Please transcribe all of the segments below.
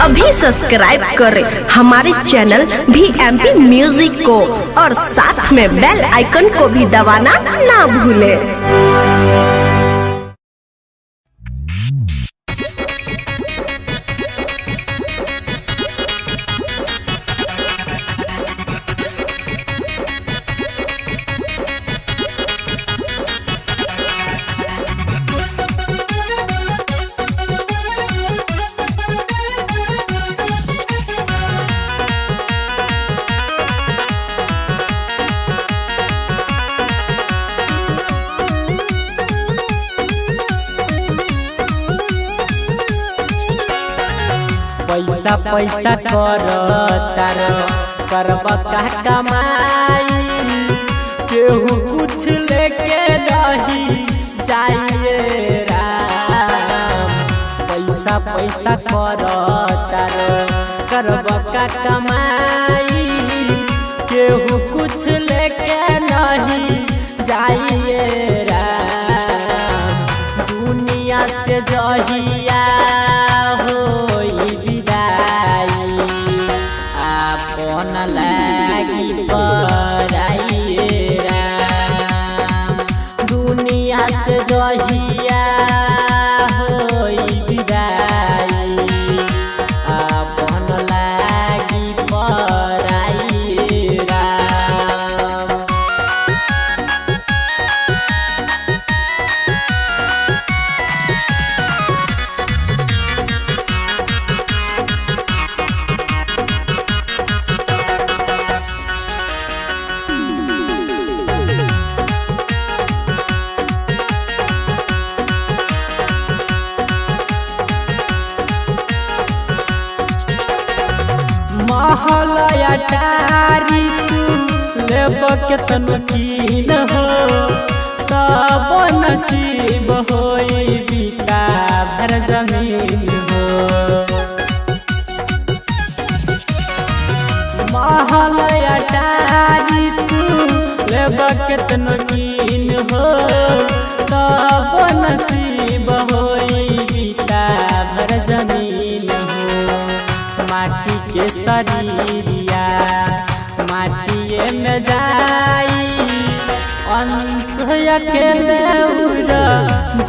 अभी सब्सक्राइब करें हमारे चैनल VMP music को और साथ में बेल आइकन को भी दबाना ना भूलें। पैसा पैसा कर तार करब का कमाई, केहू कुछ लेके नहीं जाइए राम। पैसा पैसा कर तार करब का कमाई, केहू कुछ लेके नहीं जाइए राम। दुनिया से जहिया होई विदाई, आपन लागी पराई राम। दुनिया से जहिया होई विदाई, आपन लागी पराई राम। महल अटारी तू लेब केतनो कीन हो, तब नसीब होई बिका भर जमीन हो। महल अटारी तू लेब केतनो कीन हो, तब नसीब होई बिका भर जमीन हो। माटी के शरीरिया माटिए में जाई, अंश अकेले उड़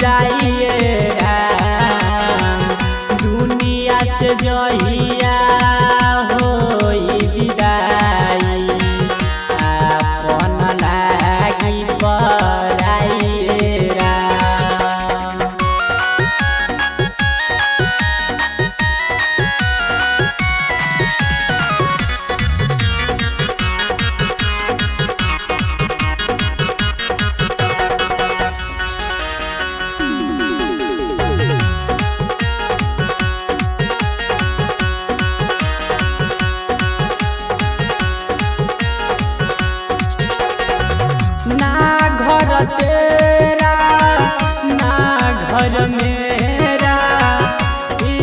जाइए राम। दुनिया से जहिया होई विदाई, आपन लागी पराई राम। ना घर तेरा ना घर मेरा, ई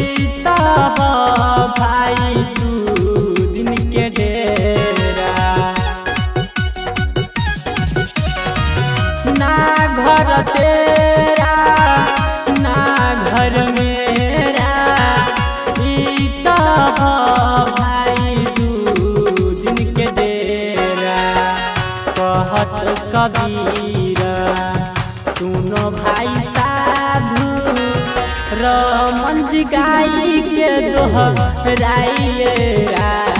त भाई तू दिन के डेरा। ना घर तेरा ना घर मेरा, ई त भाई तू दिन के डेरा। कहत कबीरा सुनो भाई साधु, रमन जी गाई के दोहराइए राम।